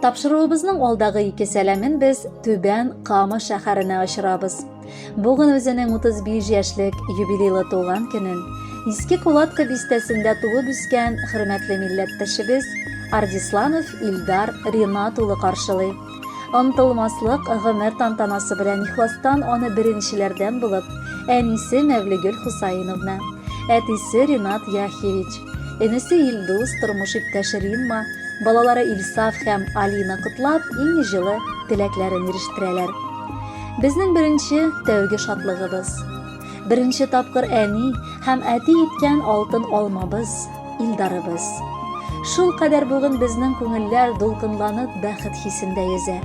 Тапшыруыбызның алдагы ике сәламен без Түбән Кама шәһәренә очырабыз. Бүген үзенең 35 яшьлек юбилейлы туган көнен Иске Кулатка бистәсендә туып үскән хөрмәтле милләттәшебез Ардисланов Илдар Ринат улы каршылый. Онтылмаслык гомер тантанасы белән ихластан аны беренчеләрдән булып әнисе Мәвлегөл Хусаиновна, әтисе Ринат Яхьевич, энесе Илдус, тормыш иптәше Римма, балалары Илсаф һәм Алина котлап, иң җылы теләкләрен ирештерәләр. Безнең беренче, тәүге шатлыгыбыз. Беренче тапкыр әни һәм әти иткән алтын алмабыз, Илдарыбыз. Шул кадәр бүген безнең күңелләр дулкынланып бәхет хисендә йөзә.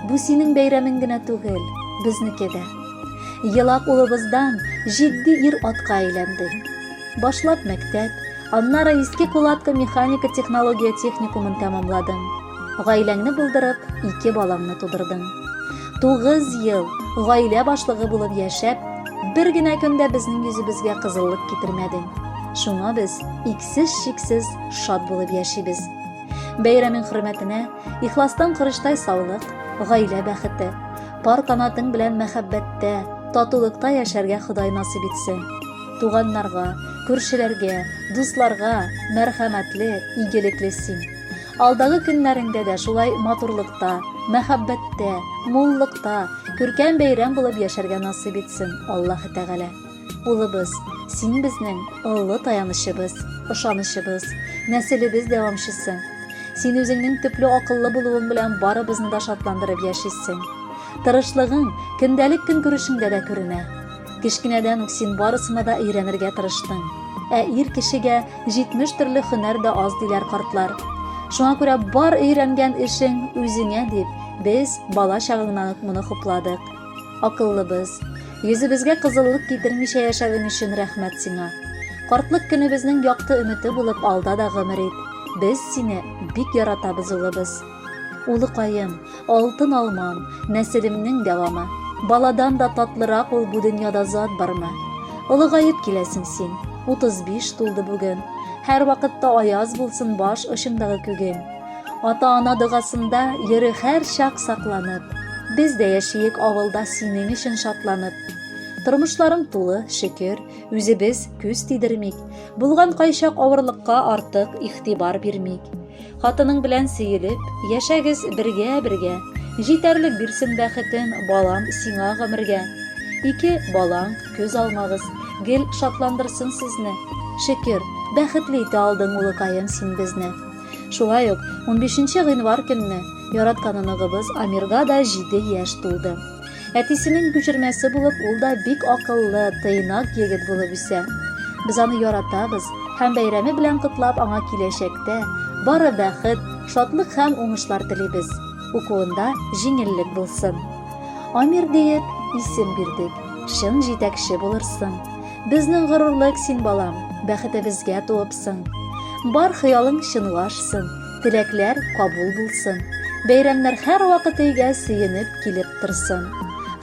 Бу синең бәйрәмең генә түгел, безнеке дә. Елак улыбыздан җитди ир-атка әйләндең. Башлап мәктәп, аннары Иске Кулатка механика технология техникумын тәмамладың. Гаиләңне булдырып, ике балаңны тудырдың. 9 ел гаилә башлыгы булып яшәп, бер генә көн дә безнең йөзебезгә кызыллык китермәдең. Шуңа без иксез-чиксез шат булып яшибез. Бәйрәмең хөрмәтенә ихластан корычтай саулык, гаилә бәхете, пар канатың белән мәхәббәттә, татулыкта яшәргә Ходай насыйп итсен. Туганнарга, күршеләргә, дусларга мәрхәмәтле, игелекле син. Алдагы көннәреңдә дә шулай матурлыкта, мәхәббәттә, муллыкта, күркәм бәйрәм булып яшәргә насыйп итсен Аллаһы Тәгалә. Улыбыз, син безнең олы таянычыбыз, ышанычыбыз, нәселебез дәвамчысы. Син үзеңнең төпле акыллы булуың белән барыбызны да шатландырып яшисең. Тырышлыгың көндәлек көнкүрешеңдә дә күренә. Кечкенәдән үк син барысына да өйрәнергә тырыштың. Ә ир кешегә 70 төрле һөнәр дә аз диләр картлар. Шуңа күрә бар өйрәнгән эшең үзеңә дип, без бала чагыңнан ук моны хупладык. Акыллыбыз, йөзебезгә кызыллык китермичә яшәвең өчен рәхмәт сиңа. Картлык көнебезнең якты өмете булып алда да гомер ит. Без сине бик яратабыз, улыбыз. Улыкаем, алтын алмам, нәселемнең дәвамы. Баладан да татлырак ул бу дөньяда зат бармы? Олыгаеп киләсең син, 35 тулды бүген. Һәрвакытта аяз булсын баш очыңдагы күгең. Ата-ана догасында йөре һәрчак сакланып. Без дә яшиек авылда синең өчен шатланып. Тормышларың тулы, шөкер, үзебез күз тидермик. Булган кайчак авырлыкка артык игътибар бирмик. Хатының белән сөелеп, яшәгез бергә-бергә. Җитәрлек бирсен бәхетен, балам, сиңа гомергә. Ике балаң, күз алмагыз, гел шатландырсын сезне. Шөкер, бәхетле итә алдың, улыкаем, син безне. Шулай ук, унбишенче гыйнвар көнне яраткан оныгыбыз Амирга да җиде яшь тулды. Әтисенең күчермәсе булып, ул да бик акыллы, тыйнак егет булып үсә. Без аны яратабыз һәм бәйрәме белән котлап, аңа киләчәктә бары бәхет, шатлык һәм уңышлар телибез. Укуында җиңеллек булсын. Амир диеп исем бирдек, чын җитәкче булырсың. Безнең горурлык син, балам, бәхетебезгә туыпсың. Бар хыялың чынга ашсын. Теләкләр кабул булсын. Бәйрәмнәр һәрвакыт өйгә сөенеп килеп торсын.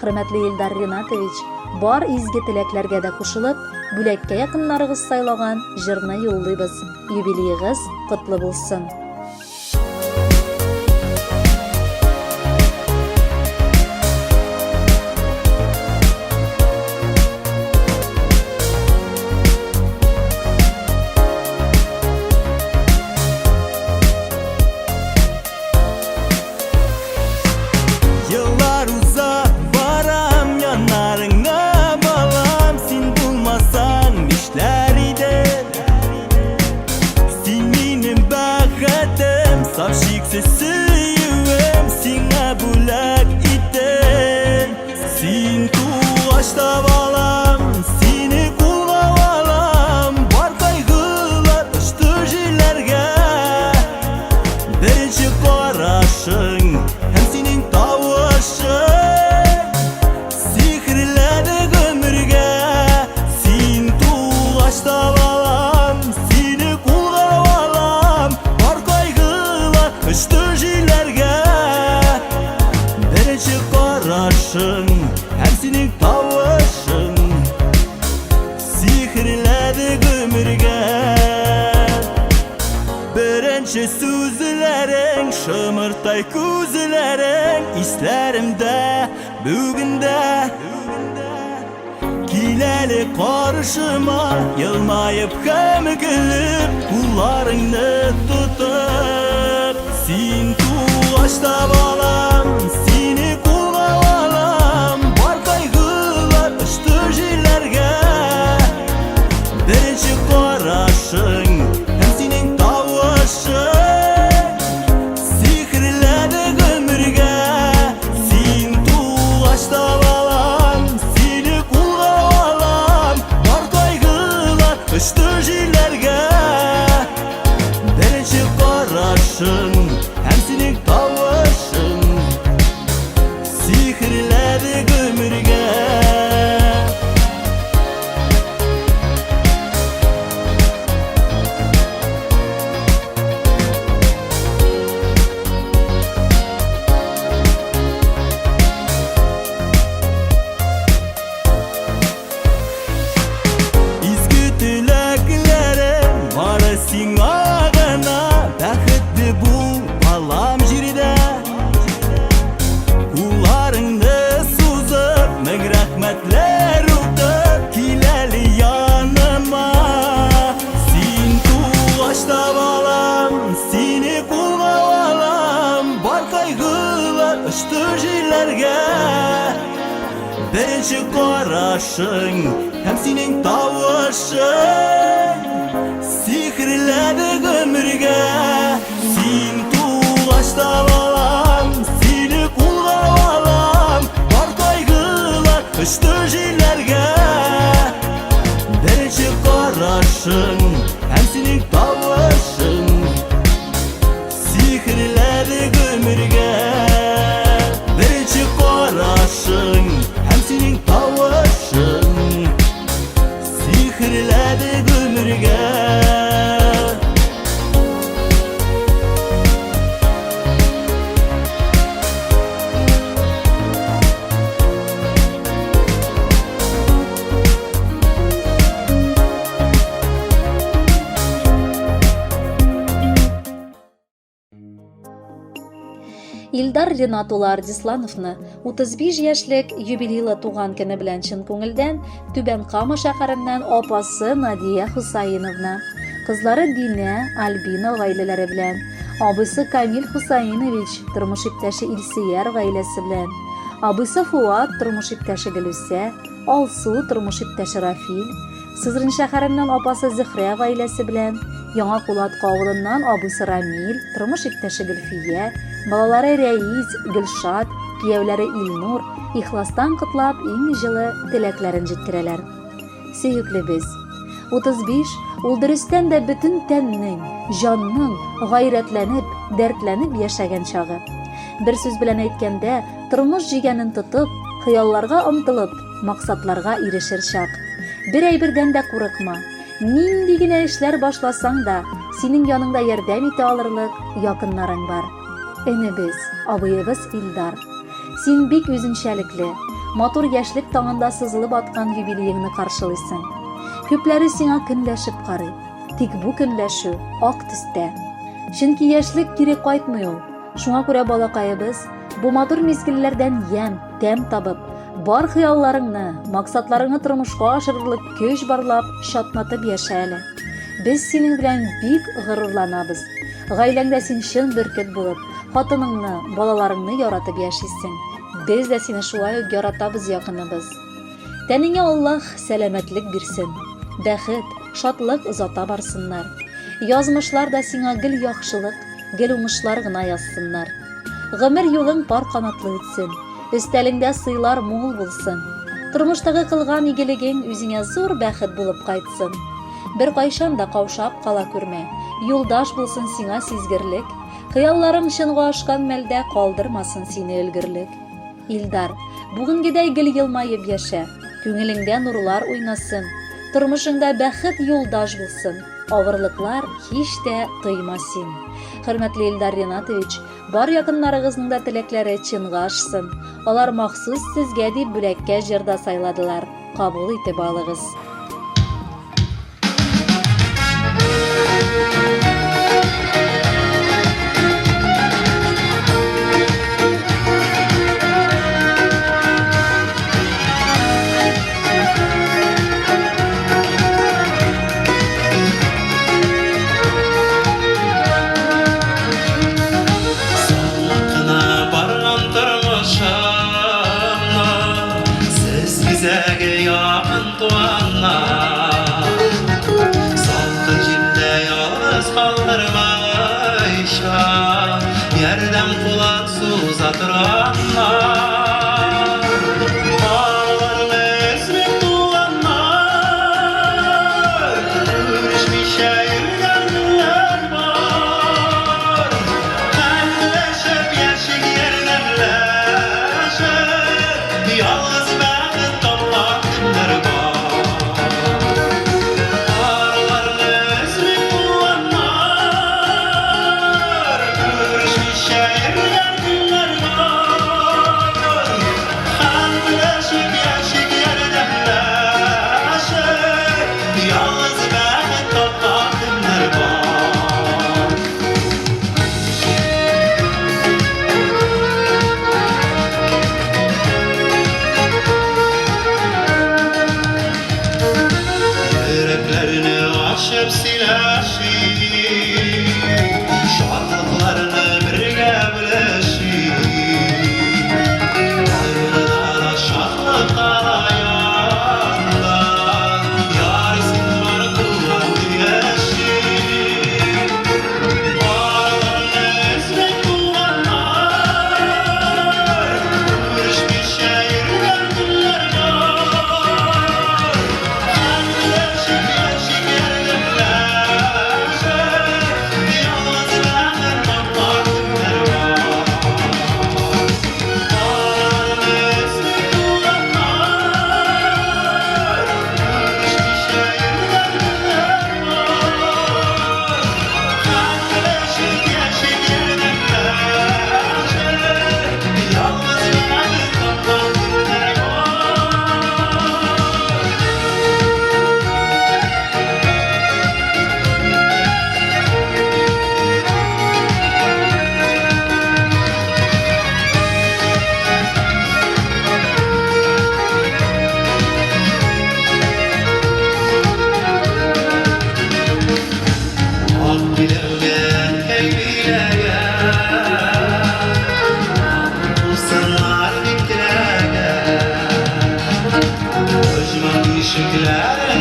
Хөрмәтле Илдар Ринатович, бар изге теләкләргә дә кушылып, бүләккә якыннарыгыз сайлаган җырны юллыйбыз. Юбилеегыз котлы булсын! Еллар уза, барам яннарыңа, балам, син булмасаң нишләр идем? Син минем бәхетем, саф шиксез сөюем, сиңа бүләк иттем. Син тугач та балам, сине кулга алам, бар кайгылар очты җилләргә. Беренче карашың һәм синең тавышың сихерләде гомергә. Син тугач та балам, сине кулга алам, бар кайгылар очты җилләргә. Беренче карашың һәм синең тавышың сихерләде гомергә. Беренче сүзләрең шымыртай күзләрең исләремдә бүген дә. Кил әле каршыма, елмаеп һәм көлеп, кулларыңны тотып. Син тугач та балам, сине кулга алам, бар кайгылар очты җилләргә. Беренче карашың һәм синең тавышың сихерләде гомергә. Син тугач та балам, сине кулга алам, бар кайгылар очты җилләргә. Беренче карашың һәм синең тавышың сихерләде гомергә. Изге теләкләрем бары сиңа гына, бәхетле бул, балам җирдә. Кулларыңны сузып, мең рәхмәтләр укып, кил әле яныма. Син тугач та балам, сине кулга алам, бар кайгылар очты җилләргә. Беренче карашың һәм синең тавышың сихерләде гомергә. Син тугач та балам, сине кулга алам, бар кайгылар очты җилләргә. Беренче карашың һәм синең тавышың сихерләде гомергә. Беренче карашың һәм синең тавышың сихерләде гомергә. Илдар Ренат улы Ардислановны 35 яшьлек юбилейлы туган көне белән чын күңелдән Түбән Кама шәһәреннән апасы Надия Хусаиновна, кызлары Динә, Альбина гаиләләре белән, абыйсы Камил Хусаинович, тормыш иптәше Илсөяр гаиләсе белән, абыйсы Фуат, тормыш иптәше Гөлүсә, Алсу, тормыш иптәше Рафил, Сызрань шәһәреннән апасы Зөһрә гаиләсе белән, Яңа Кулатка авылыннан абыйсы Рамил, тормыш иптәше Гөлфия, балалары Рәис, Гөлшат, кияүләре Илнур, ихластан котлап, иң җылы теләкләрен җиткерәләр. Сөеклебез! 35, ул дөрестән дә бөтен тәннең, җанның гайрәтләнеп, дәртләнеп яшәгән чагы. Бер сүз белән әйткәндә, тормыш җигәнен тотып, хыялларга омтылып, Максатларга ирешер чак. Бер әйбердән дә курыкма. Нинди генә эшләр башласаң да, синең яныңда ярдәм итә алырлык якыннарың бар. Энебез, абыебыз Илдар. Син бик үзенчәлекле, матур яшьлек таңында сызылып аткан юбилееңны каршылыйсың. Күпләре сиңа көнләшеп карый. Тик бу көнләшү ак төстә. Чөнки яшьлек кире кайтмый ул. Шуңа күрә балакаебыз, бу матур мизгелләрдән ямь, тәм табып, бар хыялларыңны, максатларыңны тормышка ашырырлык көч барлап, чатнатып яшә әле. Без синең белән бик горурланабыз. Гаиләңдә син чын бөркет булып, хатыныңны, балаларыңны яратып яшисең. Без дә сине шулай ук яратабыз, якыныбыз. Тәнеңә Аллаһ сәламәтлек бирсен. Бәхет, шатлык озата барсыннар. Язмышлар да сиңа гел яхшылык, гел уңышлар гына язсыннар. Гомер юлың пар канатлы үтсен. Өстәлеңдә сыйлар мул булсын. Тормыштагы кылган игелегең үзеңә зур бәхет булып кайтсын. Беркайчан да каушап кала күрмә. Юлдаш булсын сиңа сизгерлек. Хыялларың чынга ашкан мәлдә калдырмасын сине өлгерлек. Илдар, бүгенгедәй гел елмаеп яшә, күңелеңдә нурлар уйнасын, тормышыңда бәхет юлдаш булсын, авырлыклар һич тә тойма син. Хөрмәтле Илдар Ринатович, бар якыннарыгызның да теләкләре чынга ашсын. Алар махсус сезгә дип бүләккә җыр да сайладылар. Кабул итеп алыгыз. Сөйләшик, Шатлыкларны бергә бүлешик. Кайгыда да, шатлыкта да янда, Ярый син бар, туган, яшик. Араларны өзмәй туганнар, Күрешмичә йөргән көннәр бар. Хәтерләшеп яшик, ярдәмләшеп, Ялгыз бәхет тапкан көннәр бар. Араларны өзмәй туганнар, Күрешмичә йөргән көннәр бар. Хәтерләшеп яшик, ярдәмләшеп, Ялгыз бәхет тапкан көннәр бар. Ак биләүгә әй биләгән, Булсыннар дип теләгән, Оҗмах ишекләре